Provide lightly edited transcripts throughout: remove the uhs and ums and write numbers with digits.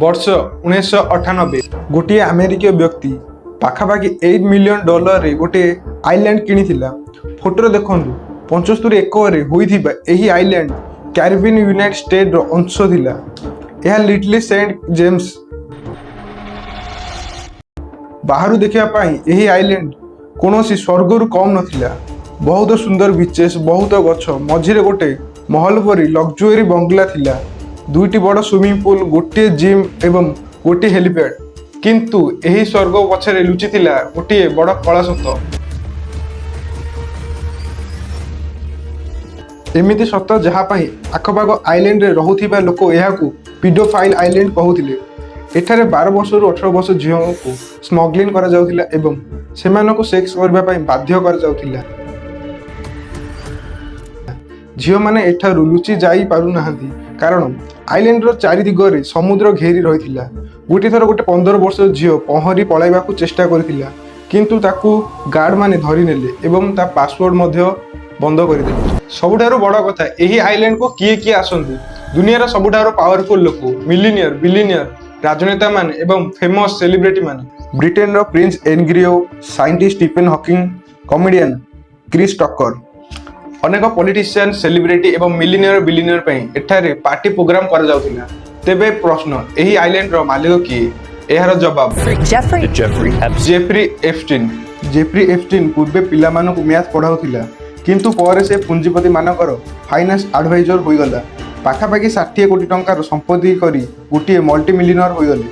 ବର୍ଷ 1998। ଗୋଟିଏ ଆମେରିକୀୟ ବ୍ୟକ୍ତି ପାଖାପାଖି 8 ମିଲିୟନ ଡଲାରରେ ଗୋଟିଏ ଆଇଲ୍ୟାଣ୍ଡ କିଣିଥିଲା। ଫଟୋରେ ଦେଖନ୍ତୁ, 75 ଏକରରେ ହୋଇଥିବା ଏହି ଆଇଲ୍ୟାଣ୍ଡ କ୍ୟାରିବିଆନ ୟୁନାଇଟେଡ୍ ଷ୍ଟେଟ୍ର ଅଂଶ ଥିଲା। ଏହା ଲିଟଲି ସେଣ୍ଟ ଜେମ୍ସ। ବାହାରୁ ଦେଖିବା ପାଇଁ ଏହି ଆଇଲ୍ୟାଣ୍ଡ କୌଣସି ସ୍ୱର୍ଗରୁ କମ୍ ନଥିଲା। ବହୁତ ସୁନ୍ଦର ବିଚେସ୍, ବହୁତ ଗଛ ମଝିରେ ଗୋଟେ ମହଲ ପରି ଲକ୍ଜୁରୀ ବଙ୍ଗଲା ଥିଲା। ଦୁଇଟି ବଡ଼ ସୁଇମିଂ ପୁଲ୍, ଗୋଟିଏ ଜିମ୍ ଏବଂ ଗୋଟିଏ ହେଲିପ୍ୟାଡ୍। କିନ୍ତୁ ଏହି ସ୍ୱର୍ଗ ପଛରେ ଲୁଚିଥିଲା ଗୋଟିଏ ବଡ଼ କଳା ସତ। ଏମିତି ସତ, ଯାହା ପାଇଁ ଆଖପାଖ ଆଇଲ୍ୟାଣ୍ଡରେ ରହୁଥିବା ଲୋକ ଏହାକୁ ପିଡୋଫାଇଲ୍ ଆଇଲ୍ୟାଣ୍ଡ କହୁଥିଲେ। ଏଠାରେ 12 ବର୍ଷରୁ 18 ବର୍ଷ ଝିଅଙ୍କୁ ସ୍ମଗ୍ଲିଂ କରାଯାଉଥିଲା ଏବଂ ସେମାନଙ୍କୁ ସେକ୍ସ କରିବା ପାଇଁ ବାଧ୍ୟ କରାଯାଉଥିଲା। ଝିଅମାନେ ଏଠାରୁ ଲୁଚି ଯାଇ ପାରୁନାହାନ୍ତି, କାରଣ ଆଇଲ୍ୟାଣ୍ଡର ଚାରି ଦିଗରେ ସମୁଦ୍ର ଘେରି ରହିଥିଲା। ଗୋଟିଏ ଥର ଗୋଟେ 15 ବର୍ଷର ଝିଅ ପହଁରି ପଳାଇବାକୁ ଚେଷ୍ଟା କରିଥିଲା, କିନ୍ତୁ ତାକୁ ଗାର୍ଡମାନେ ଧରିନେଲେ ଏବଂ ତା ପାସପୋର୍ଟ ମଧ୍ୟ ବନ୍ଦ କରିଦେଲେ। ସବୁଠାରୁ ବଡ଼ କଥା, ଏହି ଆଇଲ୍ୟାଣ୍ଡକୁ କିଏ କିଏ ଆସନ୍ତି? ଦୁନିଆର ସବୁଠାରୁ ପାୱାରଫୁଲ ଲୋକ, ମିଲିନିୟର, ବିଲିନିୟର, ରାଜନେତାମାନେ ଏବଂ ଫେମସ୍ ସେଲିବ୍ରିଟି ମାନେ। ବ୍ରିଟେନର ପ୍ରିନ୍ସ ଏନଗ୍ରିଓ, scientist Stephen Hawking, comedian Chris Tucker, ଅନେକ ପଲିଟିସିଆନ, ସେଲିବ୍ରିଟି ଏବଂ ମିଲିନିୟର, ବିଲିନିୟର ପାଇଁ ଏଠାରେ ପାର୍ଟି ପ୍ରୋଗ୍ରାମ କରାଯାଉଥିଲା। ତେବେ ପ୍ରଶ୍ନ, ଏହି ଆଇଲ୍ୟାଣ୍ଡର ମାଲିକ କିଏ? ଏହାର ଜବାବ Jeffrey Jeffrey Epstein. Jeffrey Epstein. Jeffrey Epstein ପୂର୍ବେ ପିଲାମାନଙ୍କୁ ମ୍ୟାଥ୍ ପଢ଼ାଉଥିଲା, କିନ୍ତୁ ପରେ ସେ ପୁଞ୍ଜିପତିମାନଙ୍କର ଫାଇନାନ୍ସ ଆଡଭାଇଜର ହୋଇଗଲା। ପାଖାପାଖି 60 କୋଟି ଟଙ୍କାର ସମ୍ପତ୍ତି କରି ଗୋଟିଏ ମଲ୍ଟି ମିଲିୟନର ହୋଇଗଲେ।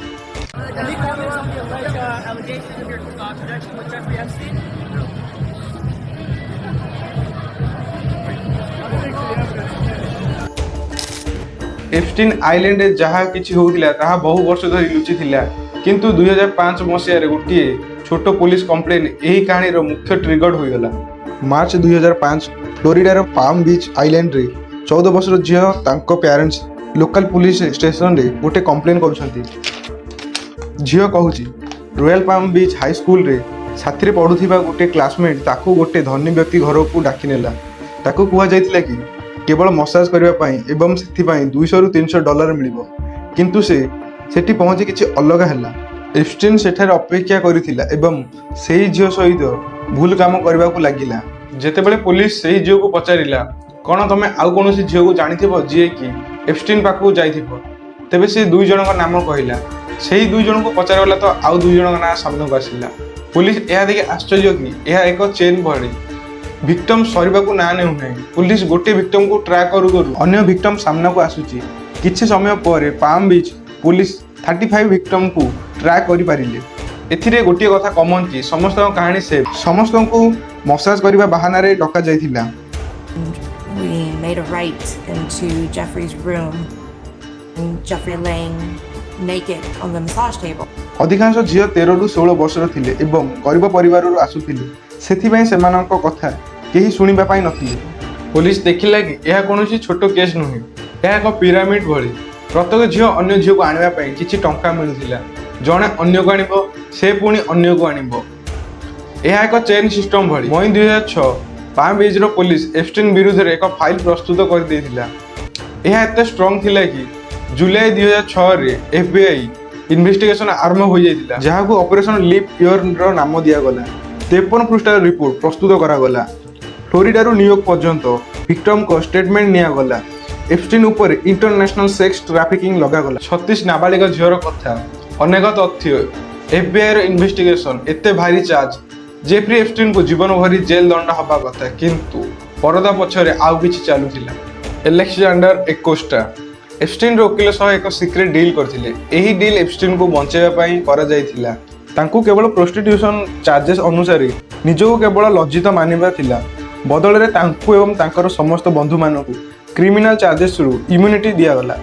Any comments on the alleged allegations of your connection with Jeffrey Epstein? No. I think the evidence. Epstein ଆଇଲ୍ୟାଣ୍ଡରେ ଯାହା କିଛି ହେଉଥିଲା, ତାହା ବହୁ ବର୍ଷ ଧରି ଲୁଚିଥିଲା। କିନ୍ତୁ 2005 ମସିହାରେ ଗୋଟିଏ ଛୋଟ ପୋଲିସ କମ୍ପ୍ଲେନ୍ ଏହି କାହାଣୀର ମୁଖ୍ୟ ଟ୍ରିଗର ହୋଇଗଲା। ମାର୍ଚ୍ଚ 2005, ଫ୍ଲୋରିଡାର ପାମ୍ ବିଚ୍ ଆଇଲ୍ୟାଣ୍ଡରେ 14 ବର୍ଷର ଝିଅ ତାଙ୍କ ପ୍ୟାରେଣ୍ଟସ୍ ଲୋକାଲ ପୋଲିସ ଷ୍ଟେସନରେ ଗୋଟେ କମ୍ପ୍ଲେନ୍ କରୁଛନ୍ତି। ଝିଅ କହୁଛି, ରୟାଲ ପାମ୍ ବିଚ୍ ହାଇସ୍କୁଲରେ ସାଥିରେ ପଢ଼ୁଥିବା ଗୋଟେ କ୍ଲାସମେଟ୍ ତାକୁ ଗୋଟେ ଧନୀ ବ୍ୟକ୍ତି ଘରକୁ ଡାକିନେଲା। ତାକୁ କୁହାଯାଇଥିଲା କି କେବଳ ମସାଜ କରିବା ପାଇଁ ଏବଂ ସେଥିପାଇଁ 200ରୁ 300 ଡଲାର ମିଳିବ। କିନ୍ତୁ ସେ ସେଠି ପହଞ୍ଚି କିଛି ଅଲଗା ହେଲା। ଏପଷ୍ଟିନ୍ ସେଠାରେ ଅପେକ୍ଷା କରିଥିଲା ଏବଂ ସେହି ଝିଅ ସହିତ ଭୁଲ କାମ କରିବାକୁ ଲାଗିଲା। ଯେତେବେଳେ ପୋଲିସ ସେହି ଝିଅକୁ ପଚାରିଲା, "କ'ଣ ତମେ ଆଉ କୌଣସି ଝିଅକୁ ଜାଣିଥିବ, ଯିଏକି ଏପଷ୍ଟିନ୍ ପାଖକୁ ଯାଇଥିବ?" ତେବେ ସେ ଦୁଇ ଜଣଙ୍କ ନାମ କହିଲା। ସେହି ଦୁଇ ଜଣଙ୍କୁ ପଚରାଗଲା ତ ଆଉ ଦୁଇ ଜଣଙ୍କ ନାଁ ସାମ୍ନାକୁ ଆସିଲା। ପୋଲିସ ଏହା ଦେଖି ଆଶ୍ଚର୍ଯ୍ୟ କି ଏହା ଏକ ଚେନ୍ ଭଳି, ଭିକ୍ଟମ୍ ସରିବାକୁ ନାଁ ନେଉନାହିଁ। ପୋଲିସ ଗୋଟିଏ ଭିକ୍ଟମକୁ ଟ୍ରାକ୍ କରୁ କରୁ ଅନ୍ୟ ଭିକ୍ଟମ୍ ସାମ୍ନାକୁ ଆସୁଛି। କିଛି ସମୟ ପରେ ପାମ୍ ବିଚ୍ ପୋଲିସ 35 ଭିକ୍ଟମକୁ ଟ୍ରାକ୍ କରିପାରିଲେ। ଏଥିରେ ଗୋଟିଏ କଥା କମନ୍ କି ସମସ୍ତଙ୍କ କାହାଣୀ ସେମ୍। ସମସ୍ତଙ୍କୁ ମସାଜ କରିବା ବାହାନାରେ ଡକାଯାଇଥିଲା। We made a right into Jeffrey's room, and Jeffrey laying naked on the massage table. ଅଧିକାଂଶ ଝିଅ 13ରୁ 16 ବର୍ଷର ଥିଲେ ଏବଂ ଗରିବ ପରିବାରରୁ ଆସୁଥିଲେ। ସେଥିପାଇଁ ସେମାନଙ୍କ କଥା କେହି ଶୁଣିବା ପାଇଁ ନଥିଲେ। ପୋଲିସ ଦେଖିଲା କି ଏହା କୌଣସି ଛୋଟ କେସ୍ ନୁହେଁ। ଏହା ଏକ ପିରାମିଡ୍ ଭଳି। ପ୍ରତ୍ୟେକ ଝିଅ ଅନ୍ୟ ଝିଅକୁ ଆଣିବା ପାଇଁ କିଛି ଟଙ୍କା ମିଳୁଥିଲା। ଜଣେ ଅନ୍ୟକୁ ଆଣିବ, ସେ ପୁଣି ଅନ୍ୟକୁ ଆଣିବ। ଏହା ଏକ ଚେନ୍ ସିଷ୍ଟମ ଭଳି। ମଇ 2006, ପାମ୍ ବିଚ୍ର ପୋଲିସ ଏପଷ୍ଟିନ୍ ବିରୁଦ୍ଧରେ ଏକ ଫାଇଲ୍ ପ୍ରସ୍ତୁତ କରିଦେଇଥିଲା। ଏହା ଏତେ ଷ୍ଟ୍ରଙ୍ଗ ଥିଲା କି ଜୁଲାଇ 2006ରେ ଏଫବିଆଇ ଇନଭେଷ୍ଟିଗେସନ ଆରମ୍ଭ ହୋଇଯାଇଥିଲା, ଯାହାକୁ ଅପରେସନ ଲିପ୍ ଇୟର ନାମ ଦିଆଗଲା। 53 ପୃଷ୍ଠାର ରିପୋର୍ଟ ପ୍ରସ୍ତୁତ କରାଗଲା। ଫ୍ଲୋରିଡାରୁ ନ୍ୟୁୟର୍କ ପର୍ଯ୍ୟନ୍ତ ଭିକ୍ଟମଙ୍କ ଷ୍ଟେଟମେଣ୍ଟ ନିଆଗଲା। ଏପଷ୍ଟିନ୍ ଉପରେ ଇଣ୍ଟରନ୍ୟାସନାଲ ସେକ୍ସ ଟ୍ରାଫିକିଂ ଲଗାଗଲା। 36 ନାବାଳିକ ଝିଅର କଥା, ଅନେକ ତଥ୍ୟ, ଏଫବିଆଇର ଇନଭେଷ୍ଟିଗେସନ, ଏତେ ଭାରି ଚାର୍ଜ। ଜେଫ୍ରି ଏପଷ୍ଟିନ୍କୁ ଜୀବନ ଭରି ଜେଲ୍ ଦଣ୍ଡ ହେବା କଥା, କିନ୍ତୁ ପରଦା ପଛରେ ଆଉ କିଛି ଚାଲୁଥିଲା। ଆଲେକ୍ଜାଣ୍ଡାର ଏକୋଷ୍ଟା ଏପଷ୍ଟିନ୍ର ଓକିଲ ସହ ଏକ ସିକ୍ରେଟ୍ ଡିଲ୍ କରିଥିଲେ। ଏହି ଡିଲ୍ ଏପଷ୍ଟିନ୍କୁ ବଞ୍ଚାଇବା ପାଇଁ କରାଯାଇଥିଲା। ତାଙ୍କୁ କେବଳ ପ୍ରୋଷ୍ଟିଟ୍ୟୁସନ୍ ଚାର୍ଜେସ୍ ଅନୁସାରେ ନିଜକୁ କେବଳ ଲଜ୍ଜିତ ମାନିବା ଥିଲା। ବଦଳରେ ତାଙ୍କୁ ଏବଂ ତାଙ୍କର ସମସ୍ତ ବନ୍ଧୁମାନଙ୍କୁ କ୍ରିମିନାଲ ଚାର୍ଜେସରୁ ଇମ୍ୟୁନିଟି ଦିଆଗଲା।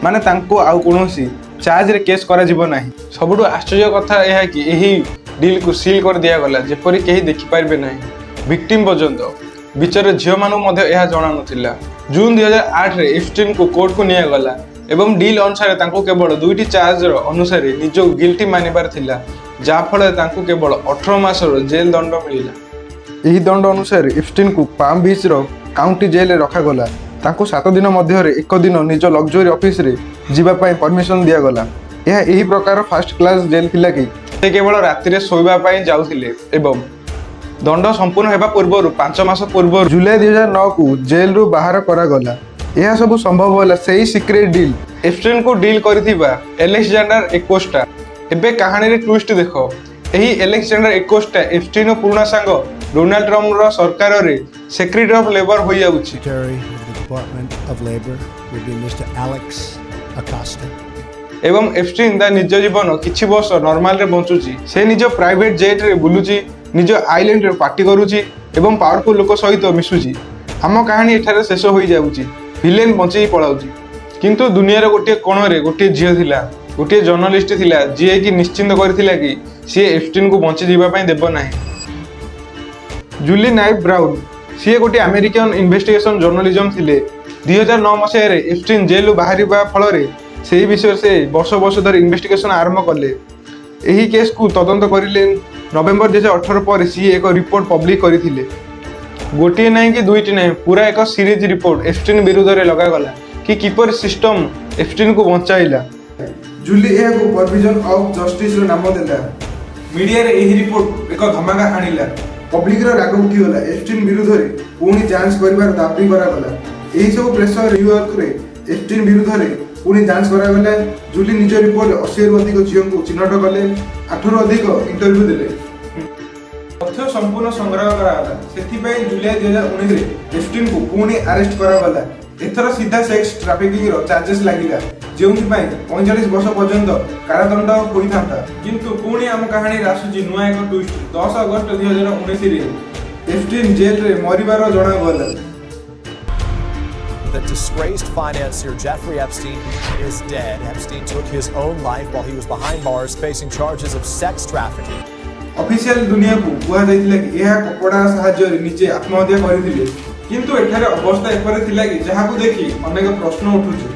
ମାନେ ତାଙ୍କୁ ଆଉ କୌଣସି ଚାର୍ଜରେ କେସ୍ କରାଯିବ ନାହିଁ। ସବୁଠୁ ଆଶ୍ଚର୍ଯ୍ୟ କଥା ଏହା କି ଏହି ଡିଲ୍କୁ ସିଲ୍ କରିଦିଆଗଲା, ଯେପରି କେହି ଦେଖିପାରିବେ ନାହିଁ, ଭିକ୍ଟିମ୍ ପର୍ଯ୍ୟନ୍ତ। ବିଚାର ଝିଅମାନଙ୍କୁ ମଧ୍ୟ ଏହା ଜଣାନଥିଲା। ଜୁନ୍ 2008ରେ ଏପଷ୍ଟିନ୍କୁ କୋର୍ଟକୁ ନିଆଗଲା ଏବଂ ଡିଲ୍ ଅନୁସାରେ ତାଙ୍କୁ କେବଳ ଦୁଇଟି ଚାର୍ଜର ଅନୁସାରେ ନିଜକୁ ଗିଲ୍ଟି ମାନିବାର ଥିଲା, ଯାହାଫଳରେ ତାଙ୍କୁ କେବଳ 18 ମାସର ଜେଲ୍ ଦଣ୍ଡ ମିଳିଲା। ଏହି ଦଣ୍ଡ ଅନୁସାରେ ଏପଷ୍ଟିନ୍କୁ ପାମ୍ ବିଚ୍ର କାଉଣ୍ଟି ଜେଲ୍ରେ ରଖାଗଲା। ତାଙ୍କୁ 7 ଦିନ ମଧ୍ୟରେ ଏକ ଦିନ ନିଜ ଲକ୍ଜରୀ ଅଫିସରେ ଯିବା ପାଇଁ ପରମିସନ୍ ଦିଆଗଲା। ଏହା ଏହି ପ୍ରକାର ଫାର୍ଷ୍ଟ କ୍ଲାସ୍ ଜେଲ୍ ଥିଲା କି ସେ କେବଳ ରାତିରେ ଶୋଇବା ପାଇଁ ଯାଉଥିଲେ ଏବଂ ଦଣ୍ଡ ସମ୍ପୂର୍ଣ୍ଣ ହେବା ପୂର୍ବରୁ 5 ମାସ ପୂର୍ବରୁ ଜୁଲାଇ 2009କୁ ଜେଲ୍ରୁ ବାହାର କରାଗଲା। ଏହା ସବୁ ସମ୍ଭବ ହେଲା ସେଇ ସିକ୍ରେଟ୍ ଡିଲ୍, ଏପଷ୍ଟିନ୍କୁ ଡିଲ୍ କରିଥିବା ଆଲେକ୍ସଜାଣ୍ଡାର ଏକୋଷ୍ଟା। ଏବେ କାହାଣୀରେ ଟ୍ୱିଷ୍ଟ ଦେଖ। ଏହି ଆଲେକ୍ସଜାଣ୍ଡାର ଏକୋଷ୍ଟା ଏପଷ୍ଟିନ୍ର ପୁରୁଣା ସାଙ୍ଗ ଡୋନାଲ୍ଡ ଟ୍ରମ୍ପର ସରକାରରେ ସେକ୍ରେଟାରୀ ଅଫ୍ ଲେବର ହୋଇଯାଉଛି। Secretary of the Department of Labor would be Mr. Alex Acosta. ଏବଂ ଏପଷ୍ଟିନ୍ ତା ନିଜ ଜୀବନ କିଛି ବର୍ଷ ନର୍ମାଲରେ ବଞ୍ଚୁଛି। ସେ ନିଜ ପ୍ରାଇଭେଟ ଜେଟ୍ରେ ବୁଲୁଛି, ନିଜ ଆଇଲ୍ୟାଣ୍ଡରେ ପାର୍ଟି କରୁଛି ଏବଂ ପାୱାରଫୁଲ ଲୋକ ସହିତ ମିଶୁଛି। ଆମ କାହାଣୀ ଏଠାରେ ଶେଷ ହୋଇଯାଉଛି। ଭିଲେନ୍ ବଞ୍ଚେଇ ପଳାଉଛି। କିନ୍ତୁ ଦୁନିଆର ଗୋଟିଏ କୋଣରେ ଗୋଟିଏ ଝିଅ ଥିଲା, ଗୋଟିଏ ଜର୍ଣ୍ଣାଲିଷ୍ଟ ଥିଲା, ଯିଏକି ନିଶ୍ଚିନ୍ତ କରିଥିଲା କି ସିଏ ଏପଷ୍ଟିନ୍କୁ ବଞ୍ଚିଯିବା ପାଇଁ ଦେବ ନାହିଁ। ଜୁଲି ନାଇପ୍ ବ୍ରାଉନ୍। ସିଏ ଗୋଟିଏ ଆମେରିକାନ ଇନଭେଷ୍ଟିଗେସନ ଜର୍ଣ୍ଣାଲିଜମ ଥିଲେ। 2009 ମସିହାରେ ଏପଷ୍ଟିନ୍ ଜେଲରୁ ବାହାରିବା ଫଳରେ ସେହି ବିଷୟରେ ସେ ବର୍ଷ ବର୍ଷ ଧରି ଇନଭେଷ୍ଟିଗେସନ ଆରମ୍ଭ କଲେ। ଏହି କେସ୍କୁ ତଦନ୍ତ କରିଲେ। ନଭେମ୍ବର 2018 ପରେ ସିଏ ଏକ ରିପୋର୍ଟ ପବ୍ଲିକ କରିଥିଲେ। ଗୋଟିଏ ନାହିଁ କି ଦୁଇଟି ନାହିଁ, ପୁରା ଏକ ସିରିଜ ରିପୋର୍ଟ ଏପଷ୍ଟିନ୍ ବିରୁଦ୍ଧରେ ଲଗାଗଲା କି କିପରି ସିଷ୍ଟମ ଏପଷ୍ଟିନ୍କୁ ବଞ୍ଚାଇଲା। ଜୁଲି ଏହାକୁ ପରଭର୍ଜନ ଅଫ୍ ଜଷ୍ଟିସର ନାମ ଦେଲା। ମିଡ଼ିଆରେ ଏହି ରିପୋର୍ଟ ଏକ ଧମାକା ଆଣିଲା। ପବ୍ଲିକର ରାଗ ଉଠିଗଲା। ଏପଷ୍ଟିନ୍ ବିରୁଦ୍ଧରେ ପୁଣି ଯାଞ୍ଚ କରିବାର ଦାବି କରାଗଲା। ଏହିସବୁ ପ୍ରେସର ନ୍ୟୁୟର୍କରେ ଏପଷ୍ଟିନ୍ ବିରୁଦ୍ଧରେ ପୁଣି ଯାଞ୍ଚ କରାଗଲା। ଜୁଲି ନିଜ ରିପୋର୍ଟରେ 80ରୁ ଅଧିକ ଝିଅଙ୍କୁ ଚିହ୍ନଟ କଲେ, 8ରୁ ଅଧିକ ଇଣ୍ଟରଭ୍ୟୁ ଦେଲେ। ତଥ୍ୟ ସମ୍ପୂର୍ଣ୍ଣ ସଂଗ୍ରହ କରାଗଲା। ସେଥିପାଇଁ ଜୁଲାଇ 2019ରେ ଏପଷ୍ଟିନ୍କୁ ପୁଣି ଆରେଷ୍ଟ କରାଗଲା। ଏଥର ସିଧା ସେକ୍ସ ଟ୍ରାଫିକିଂର ଚାର୍ଜେସ୍ ଲାଗିଲା, ଯେଉଁଥିପାଇଁ 45 ବର୍ଷ ପର୍ଯ୍ୟନ୍ତ କାରାଦଣ୍ଡ ହୋଇଥାନ୍ତା। କିନ୍ତୁ ପୁଣି ଆମ କାହାଣୀରେ ଆସୁଛି ନୂଆ ଏକ ଟ୍ୱିଷ୍ଟ। 10 ଅଗଷ୍ଟ 2019ରେ ଏପଷ୍ଟିନ୍ ଜେଲରେ ମରିବାର ଜଣାଗଲା। The disgraced financier Jeffrey Epstein is dead. Epstein took his own life while he was behind bars facing charges of sex trafficking. Official ଦୁନିଆକୁ କୁହାଯାଇଥିଲା କି ଏହା କପଡ଼ା ସାହାଯ୍ୟରେ ନିଜେ ଆତ୍ମହତ୍ୟା କରିଥିଲେ। କିନ୍ତୁ ଏଠାରେ ଅବସ୍ଥା ଏପରି ଥିଲା କି ଯାହାକୁ ଦେଖି ଅନେକ ପ୍ରଶ୍ନ ଉଠୁଛି।